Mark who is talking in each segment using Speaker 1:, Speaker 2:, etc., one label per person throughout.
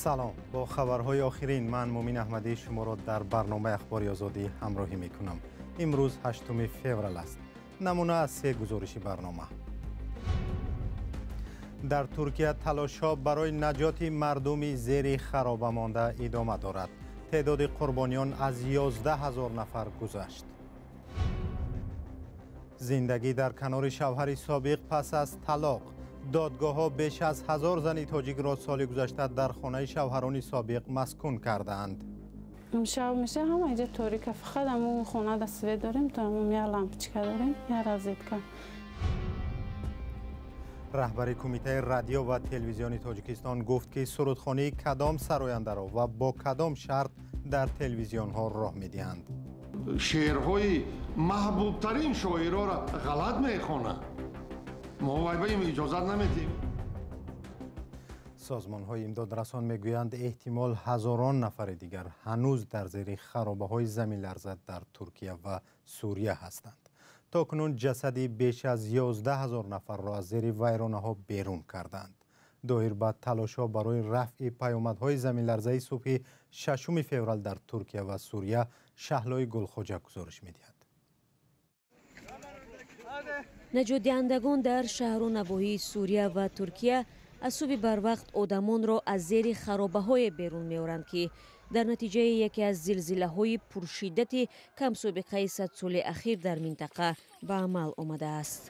Speaker 1: Салом, бо хабарҳои охирин ман Мумин Аҳмадӣ шуморо дар барномаи Ахбори Озодӣ ҳамроҳӣ мекунам. Имрӯз 8 феврал аст. Намуна аз се гузориши барнома. Дар Туркия талошҳо барои наҷоти мардуми зери хароба монда идома дорад. Теъдоди қурбониён аз 11 ҳазор нафар гузашт. Зиндагӣ дар канори шавҳари собиқ пас аз талоқ. Додгоҳҳо беш аз 1000 зани тоҷикро соли гузашта дар хонаи шавҳарони собиқ маскун кардаанд.
Speaker 2: Шаб меша ҳама иҷа торика, фақат ҳамун хона да свет дорем, то ҳамун я лампочка дорем, я розетка.
Speaker 1: Раҳбари кумитаи радио ва телевизиони Тоҷикистон гуфт, ки сурудхонии кадом сарояндаро ва бо кадом шарт дар телевизионҳо роҳ медиҳанд.
Speaker 3: Шеърҳои маҳбубтарин шоирора ғалат мехонанд. Мо вай ба ин иҷозат намедиҳем.
Speaker 1: Созмонҳои имдодрасон мегӯянд, эҳтимол ҳазорон нафари дигар ҳанӯз дар зери харобаҳои заминларза дар Туркия ва Сурия ҳастанд. То кунун ҷасади беш аз 11 ҳазор нафарро аз зери вайронаҳо берун карданд. Доир ба талошҳо барои рафъи паёмадҳои заминларзаи субҳи 6 феврал дар Туркия ва Сурия Шаҳлои Гулхоҷа гузориш медиҳад.
Speaker 4: Наҷотдиҳандагон дар шаҳру навоҳии Сурия ва Туркия аз субҳи барвақт одамонро аз зери харобаҳое берун меоранд, ки дар натиҷаи яке аз зилзилаҳои пуршиддати камсобиқаи садсоли ахир дар минтақа ба амал омадааст.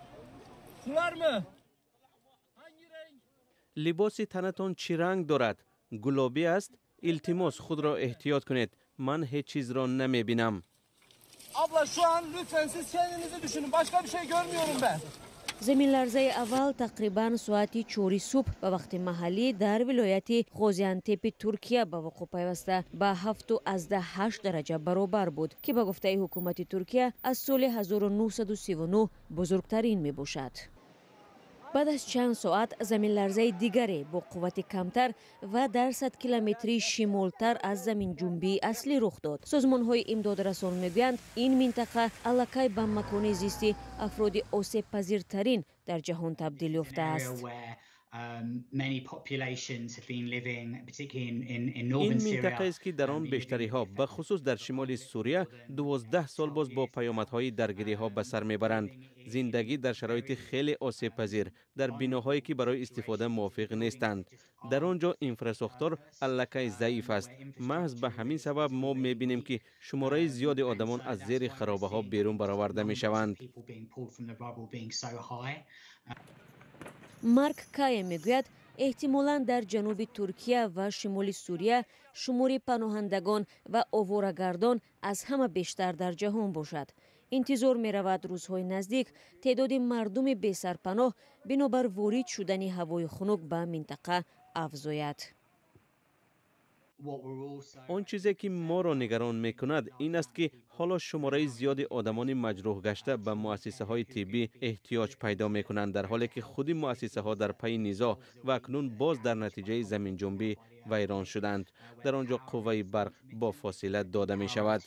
Speaker 5: Либоси танатон чӣ ранг дорад? Гулобӣ аст? Илтимос, худро эҳтиёт кунед. Ман ҳеҷ чизро намебинам.
Speaker 6: Abla, şu an lütfen siz kendinizi düşünün. Başka bir şey görmüyorum ben.
Speaker 4: Заминларзаи аввал тақрибан соати 4 субҳ ба вақти маҳаллӣ дар вилояти Ғозиантепи Туркия ба вуқӯъ пайваста ба 7,8 дараҷа баробар буд, ки ба гуфтаи ҳукумати Туркия аз соли 1939 бузургтарин мебошад. Баъд аз чанд соат заминларзаи дигаре бо қуввати камтар ва дар 100 километри шимолтар аз заминҷунбии аслӣ рух дод. Созмонҳои имдодрасон мегӯянд, ин минтақа аллакай ба макони зисти афроди осебпазиртарин дар ҷаҳон табдил ёфтааст.
Speaker 5: Ин минтақаест, ки дар он бештариҳо, бахусус дар шимоли Сурия, 12 сол боз бо паёмадҳои даргириҳо ба сар мебаранд. Зиндагӣ дар шароити хеле осебпазир, дар биноҳое, ки барои истифода мувофиқ нестанд. Дар он ҷо инфрасохтор аллакай заиф аст. Маҳз ба ҳамин сабаб мо мебинем, ки шумораи зиёди одамон аз зери харобаҳо берун бароварда мешаванд.
Speaker 4: Марк Кае мегӯяд, эҳтимолан дар ҷануби Туркия ва шимоли Сурия шумори паноҳандагон ва оворагардон аз ҳама бештар дар ҷаҳон бошад. Интизор меравад, рӯзҳои наздик теъдоди мардуми бесарпаноҳ бинобар ворид шудани ҳавои хунук ба минтақа афзояд.
Speaker 5: Он чизе, ки моро нигарон мекунад, ин аст, ки ҳоло шумораи зиёди одамони маҷрӯҳ гашта ба муассисаҳои тиббӣ эҳтиёҷ пайдо мекунанд, дар ҳоле ки худи муассисаҳо дар пайи низоъ ва акнун боз дар натиҷаи заминҷунбӣ вайрон шуданд. Дар он ҷо қувваи барқ бо фосила дода мешавад.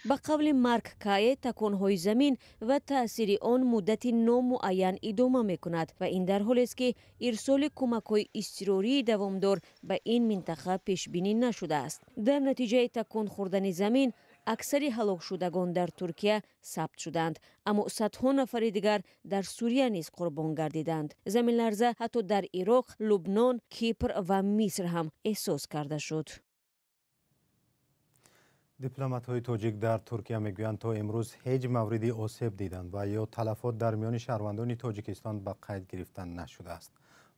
Speaker 4: Ба қавли Марк Кае, таконҳои замин ва таъсири он муддати номуайян идома мекунад ва ин дар ҳолест, ки ирсоли кӯмакҳои изтирории давомдор ба ин минтақа пешбинӣ нашудааст. Дар натиҷаи такон хӯрдани замин аксари ҳалокшудагон дар Туркия сабт шуданд, аммо садҳо нафари дигар дар Сурия низ қурбон гардиданд. Заминларза ҳатто дар Ироқ, Лубнон, Кипр ва Миср ҳам эҳсос карда шуд.
Speaker 1: Дипломатҳои тоҷик дар Туркия мегӯянд, то имрӯз ҳеҷ мавриди осеб диданд ва ё талафот дар миёни шаҳрвандони Тоҷикистон ба қайд гирифта нашудааст.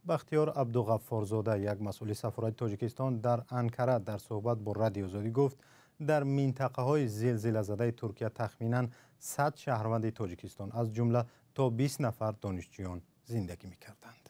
Speaker 1: Бахтиёр Абдуғаффорзода, як масъули сафорати Тоҷикистон дар Анкара, дар суҳбат бо Радиои Озодӣ гуфт, дар минтақаҳои зилзилазадаи Туркия тахминан 100 шаҳрванди Тоҷикистон, аз ҷумла то 20 нафар донишҷӯён зиндагӣ мекарданд.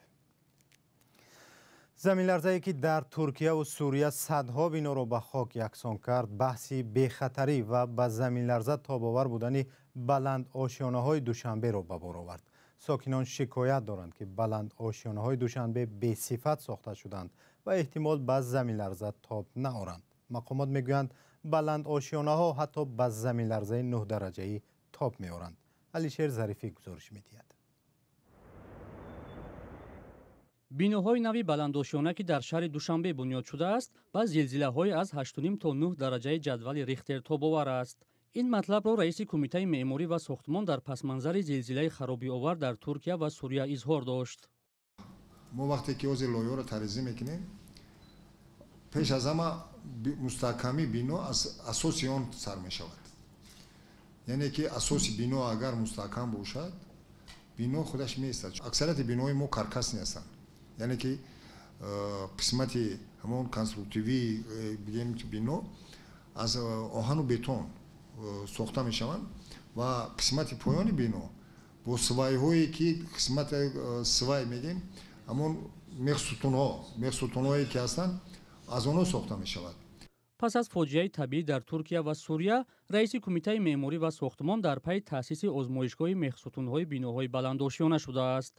Speaker 1: Заминларзае, ки дар Туркияву Сурия садҳо биноро ба хок яксон кард, баҳси бехатарӣ ва ба заминларза тобовар будани баландошёнаҳои Душанберо ба бор овард. Сокинон шикоят доранд, ки баландошёнаҳои Душанбе бесифат сохта шуданд ва эҳтимол ба заминларза тоб наоранд. Мақомот мегӯянд, баландошёнаҳо ҳатто ба заминларзаи 9 дараҷаӣ тоб меоранд. Алишер Зарифӣ гузориш медиҳад.
Speaker 7: Биноҳои нави баландошёна, ки дар шаҳри Душанбе бунёд шудааст, ба зилзилаҳои аз 8,5 то 9 дараҷаи ҷадвали Рихтер тобовар аст. Ин матлабро раиси кумитаи меъморӣ ва сохтмон дар пасманзари зилзилаи харобиовар дар Туркия ва Сурия изҳор дошт.
Speaker 8: Мо вақте ки ҳозир лоиҳаро тарҳрезӣ мекунем, пеш аз ҳама мустаҳкамии бино аз асоси он сар мешавад. Яъне ки асоси бино агар мустаҳкам бошад, бино худаш меистад. Аксарияти биноҳои мо каркасный ҳастанд, яъне ки қисмати ҳамон конструктивии бигем бино аз оҳану бетон сохта мешаванд ва қисмати поёни бино бо свайҳое ки қисмати свай мегем, ҳамон мехсутунҳое ки ҳастанд, аз онҳо сохта мешавад.
Speaker 7: Пас аз фоҷиаи табиӣ дар Туркия ва Сурия, раиси кумитаи меъморӣ ва сохтмон дар пайи таъсиси озмоишгоҳи мехсутунҳои биноҳои баландошёна шудааст.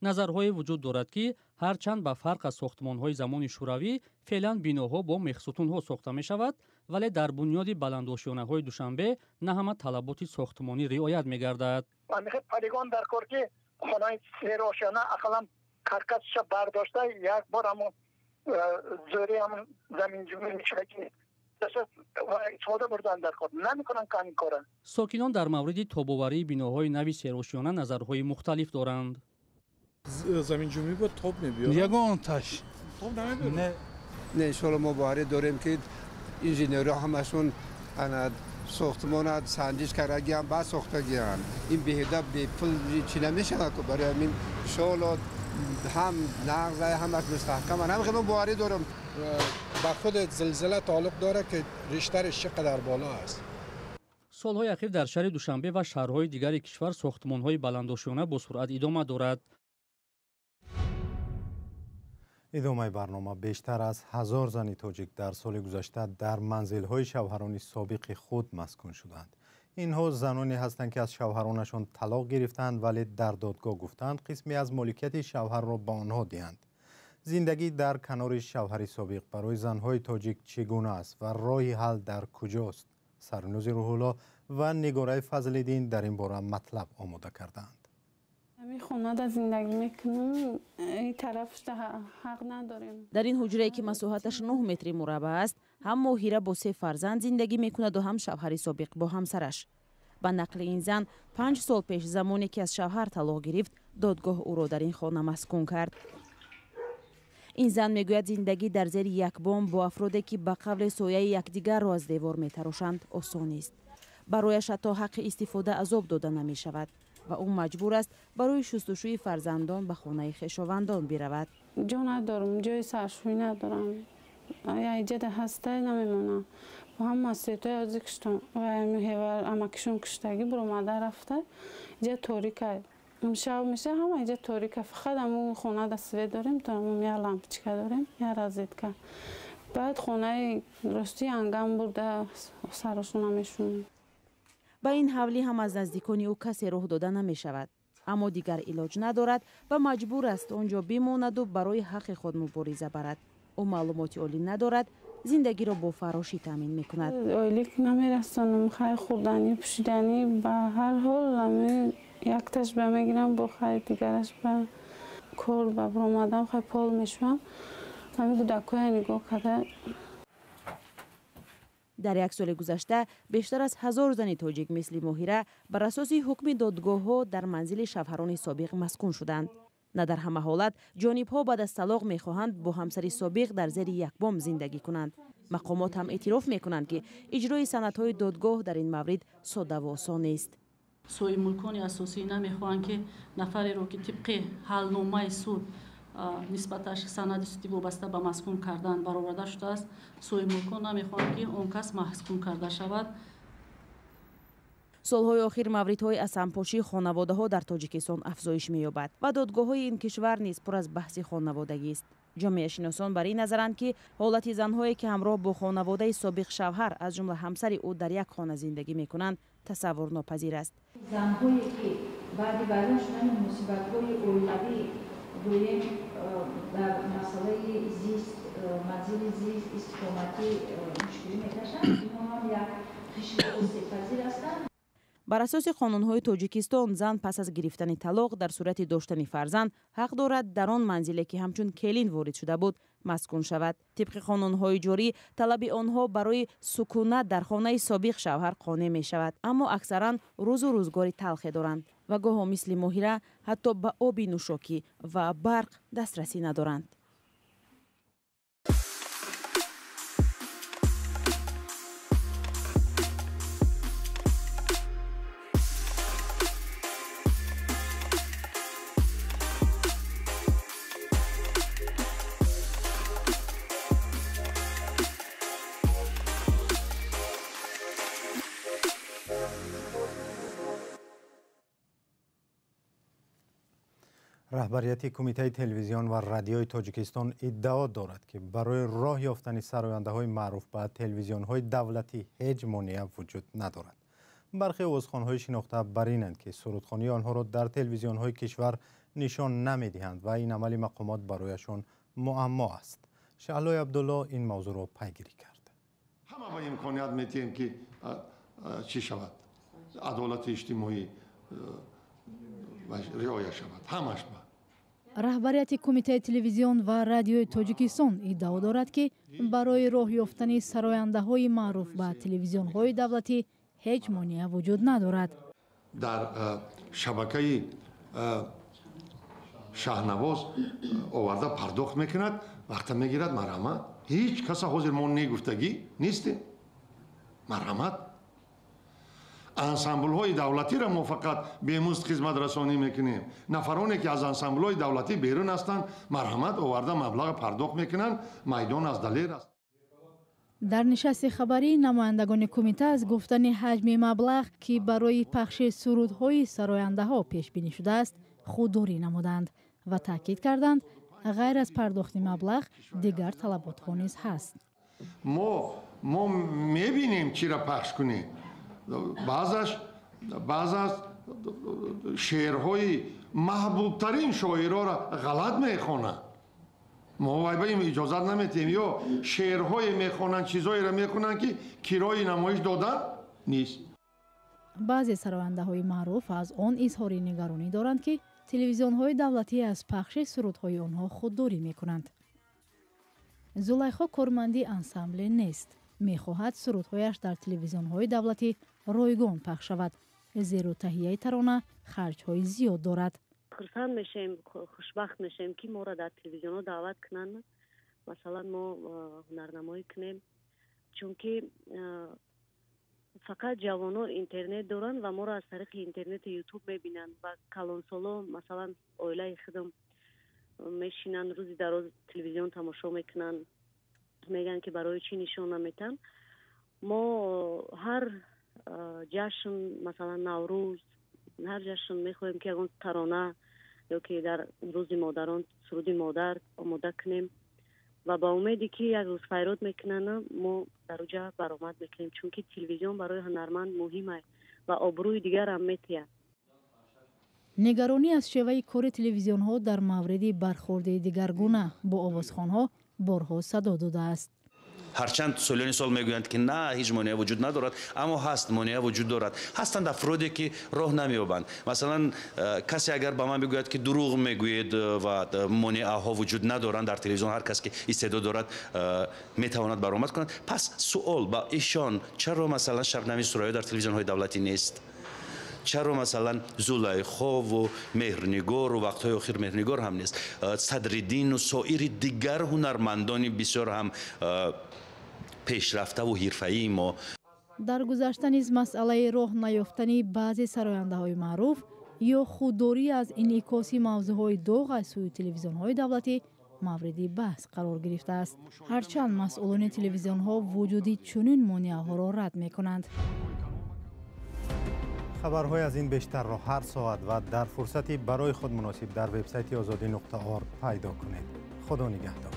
Speaker 7: Назарҳое вуҷуд дорад, ки ҳарчанд ба фарқ аз сохтмонҳои замони шӯравӣ феълан биноҳо бо мехсутунҳо сохта мешавад, вале дар бунёди баландошёнаҳои Душанбе на ҳама талаботи сохтмонӣ риоят мегардад.
Speaker 9: Полигон дар кор, ки хонаи серошёна ақаллан каркасша бардошта, як бор ҳамон зӯри ҳамон заминҷунбӣ мешавад, ки истифода бурдан дар кор намекунанд ин кора.
Speaker 7: Сокинон дар мавриди тобоварии биноҳои нави серошёна назарҳои мухталиф доранд.
Speaker 10: Заминҷунбӣ бо тоб мебиёрад?
Speaker 11: Ягонташ
Speaker 10: тоб намебиёрад.
Speaker 11: Не.
Speaker 12: Не, иншоалло мо боварӣ дорем, ки инженерҳо ҳамашон сохтмона санҷиш кардагианд, баъд сохтагианд. Ин беҳуда бепул чӣ намешавад. Барои ҳамин иншоалло ҳам нағз, ҳамаш мустаҳкаманд. Ҳам хеле боварӣ дорам.
Speaker 10: Ба худ зилзила тааллуқ дорад, ки риштараш чӣ қадар боло аст.
Speaker 7: Солҳои ахир дар шаҳри Душанбе ва шаҳрҳои дигари кишвар сохтмонҳои баландошёна бо суръат идома дорад.
Speaker 1: Идомаи барнома. Бештар аз 1000 зани тоҷик дар соли гузашта дар манзилҳои шавҳарони собиқи худ маскун шуданд. Инҳо заноне ҳастанд, ки аз шавҳаронашон талоқ гирифтанд, вале дар додгоҳ гуфтанд, қисме аз моликияти шавҳарро ба онҳо диҳанд. Зиндагӣ дар канори шавҳари собиқ барои занҳои тоҷик чӣ гуна аст ва роҳи ҳал дар куҷост? Сарнӯзи Рӯҳулло ва Нигораи Фазлиддин дар ин бора матлаб омода кардаанд.
Speaker 2: Ҳамин хонада зиндагӣ мекунам, ин тарафшда ҳақ надорем.
Speaker 13: Дар ин ҳуҷрае, ки масоҳаташ 9 метри мураббаъ аст, ҳам Моҳира бо се фарзанд зиндагӣ мекунаду ҳам шавҳари собиқ бо ҳамсараш. Ба нақли ин зан, 5 сол пеш, замоне ки аз шавҳар талоқ гирифт, додгоҳ ӯро дар ин хона маскун кард. Ин зан мегӯяд, зиндагӣ дар зери як бом бо афроде, ки ба қавле сояи якдигарро аз девор метарошанд, осон нест. Барояш ҳатто ҳаққи истифода аз об дода намешавад ва ӯ маҷбур аст барои шустушӯи фарзандон ба хонаи хешовандон биравад.
Speaker 2: Ҷо надорам, ҷои саршӯӣ надорам. Иҷада ҳаста намемонам. Бо ҳама светои ҳозир киштам, амакишон киштагӣ буромада рафта. Иҷа торика, шаб меша, ҳама иҷа торика. Фақат ҳамун хонада свет дорем, то ҳамун як лампочка дорем, як розетка. Баъд хонаи рости ангам бурда сарошона мешунем.
Speaker 13: Ба ин ҳавлӣ ҳам аз наздикони ӯ касе роҳ дода намешавад, аммо дигар илоҷ надорад ва маҷбур аст он ҷо бимонаду барои ҳаққи худ мубориза барад. Ӯ маълумоти олӣ надорад, зиндагиро бо фарошӣ таъмин мекунад.
Speaker 2: Ойлик намерасонам, хай, хӯрданӣ, пӯшиданӣ, ба ҳар ҳол якташ ба мегирам, бо хай дигараш ба кор ба баромадам, хай, пол мешавам, ҳамин кӯдакҳоя нигоҳ карда.
Speaker 13: Дар як соли гузашта бештар аз 1000 зани тоҷик мисли Моҳира бар асоси ҳукми додгоҳҳо дар манзили шавҳарони собиқ маскун шуданд. На дар ҳама ҳолат ҷонибҳо баъд аз талоқ мехоҳанд бо ҳамсари собиқ дар зери як бом зиндагӣ кунанд. Мақомот ҳам эътироф мекунанд, ки иҷрои санадҳои додгоҳ дар ин маврид соддаву осон нест.
Speaker 14: Соҳибмулкони асосӣ намехоҳанд, ки нафареро, ки тибқи ҳалномаи суд нисбаташ санади судӣ вобаста ба маскун кардан бароварда шудааст, соҳибмулкон намехоҳанд, ки он кас маскун карда шавад.
Speaker 13: Солҳои охир мавридҳои аз ҳампошии хонаводаҳо дар Тоҷикистон афзоиш меёбад ва додгоҳҳои ин кишвар низ пур аз баҳси хонаводагист. Ҷомеашиносон бар ин назаранд, ки ҳолати занҳое, ки ҳамроҳ бо хонаводаи собиқ шавҳар, аз ҷумла ҳамсари ӯ, дар як хона зиндагӣ мекунанд, тасаввурнопазир аст.
Speaker 15: Занҳое, ки баъди вайрон шудани муносибатҳои оилавӣ, гӯем, дар масъалаи зист, манзили зист, истиқоматӣ мушкилӣ мекашанд, инҳо ҳам як қишри осебпазир ҳастанд.
Speaker 13: Бар асоси қонунҳои Тоҷикистон, зан пас аз гирифтани талоқ дар сурати доштани фарзанд ҳақ дорад дар он манзиле ки ҳамчун келин ворид шуда буд маскун шавад. Тибқи қонунҳои ҷорӣ, талаби онҳо барои сукунат дар хонаи собиқ шавҳар қонеъ мешавад, аммо аксаран рӯзу рӯзгори талхе доранд ва гоҳо мисли Моҳира ҳатто ба оби нӯшокӣ ва барқ дастрасӣ надоранд.
Speaker 1: Раҳбарияти Кумитаи телевизион ва радиои Тоҷикистон иддао дорад, ки барои роҳ ёфтани сарояндаҳои маъруф ба телевизионҳои давлатӣ ҳеҷ монеа вуҷуд надорад. Бархе овозхонҳои шинохта бар инанд, ки сурудхонии онҳоро дар телевизионҳои кишвар нишон намедиҳанд ва ин амали мақомот барояшон муаммо аст. Шаҳлои Абдулло ин мавзӯъро пайгирӣ кард.
Speaker 3: Ҳама ба имконият метиҳем, ки чӣ шавад, адолати иҷтимоӣ риоя шавад ҳамаш. Ба
Speaker 11: Раҳбарияти Кумитаи телевизион ва радиои Тоҷикистон иддао дорад, ки барои роҳ ёфтани сарояндаҳои маъруф ба телевизионҳои давлатӣ ҳеҷ монеа вуҷуд надорад.
Speaker 3: Дар шабакаи Шаҳнавоз оварда пардохт мекунад, вақта мегирад, марҳамат. Ҳеҷ каса ҳозир мо негуфтагӣ нестем, марҳамат. Ансамблҳои давлатиро мо фақат бемузд хизматрасонӣ мекунем. Нафароне ки аз ансамблҳои давлатӣ берун ҳастанд, марҳамат, оварда маблаға пардохт мекунанд, майдон аз далер аст.
Speaker 11: Дар нишасти хабарӣ намояндагони кумита аз гуфтани ҳаҷми маблағ, ки барои пахши сурудҳои сарояндаҳо пешбинӣ шудааст, худдорӣ намуданд ва таъкид карданд, ғайр аз пардохти маблағ дигар талаботҳо низ ҳаст.
Speaker 3: Мо мебинем, чиро пахш кунем. Баъзаш шеърҳои маҳбубтарин шоироро ғалат мехонанд. Мо вай ба иҷозат наметиҳем. Ё шеърҳое мехонанд, чизҳоеро мехонанд, ки кирои намоиш додан нест.
Speaker 11: Баъзе сарояндаҳои маъруф аз он изҳори нигаронӣ доранд, ки телевизионҳои давлатӣ аз пахши сурудҳои онҳо худдорӣ мекунанд. Зулайхо корманди ансамбле нест, мехоҳад сурудҳояш дар телевизионҳои давлатӣ ройгон пахш шавад, зеро таҳияи тарона харҷҳои зиёд дорад.
Speaker 16: Хурсанд мешавем, хушбахт мешавем, ки моро дар телевизионҳо даъват кунанд, масалан мо ҳунарнамоӣ кунем, чунки фақат ҷавонҳо интернет доранд ва моро аз тариқи интернети Ютуб мебинанд ва калонсоло, масалан оилаи худам мешинанд, рӯзи дароз телевизион тамошо мекунанд, мегӯянд, ки барои чӣ нишон наметан. Мо ҳар ҷашн, масалан Наврӯз, ҳар ҷашн мехоҳем, ки ягон тарона ё ки дар рӯзи модарон суруди модар омода кунем ва ба умеде ки як рӯз файрод мекунанд, мо дар уҷа баромад мекунем, чунки телевизион барои ҳунарманд муҳим аст ва обрӯи дигарам метиҳад.
Speaker 11: Нигаронӣ аз шеваи кори телевизионҳо дар мавриди бархӯрди дигаргуна бо овозхонҳо борҳо садо додааст.
Speaker 17: Ҳарчанд солиёни сол мегӯянд, ки на, ҳеҷ монеа вуҷуд надорад, аммо ҳаст, монеа вуҷуд дорад. Ҳастанд афроде, ки роҳ намеёбанд. Масалан, касе агар ба ман бигӯяд, ки дурӯғ мегӯед ва монеаҳо вуҷуд надоранд дар телевизион, ҳар кас ки истеъдод дорад, метавонад баромад кунад, пас суол ба ишон: чаро, масалан, Шабнами Сурайё дар телевизионҳои давлатӣ нест? Чаро, масалан, Зулайхову Меҳрнигору, вақтҳои охир Меҳрнигор ҳам нест, Садриддину соири дигар ҳунармандони бисёр ҳам пешрафтаву ҳирфаии мо?
Speaker 11: Дар гузашта низ масъалаи роҳ наёфтани баъзе сарояндаҳои маъруф ё худдорӣ аз инъикоси мавзӯъҳои доғ аз сӯи телевизионҳои давлатӣ мавриди баҳс қарор гирифтааст, ҳарчанд масъулони телевизионҳо вуҷуди чунин монеаҳоро рад мекунанд.
Speaker 1: Хабарҳои аз ин бештарро ҳар соат ва дар фурсати барои худ муносиб дар вебсайти озодӣ.орг пайдо кунед. Худо нигаҳдор.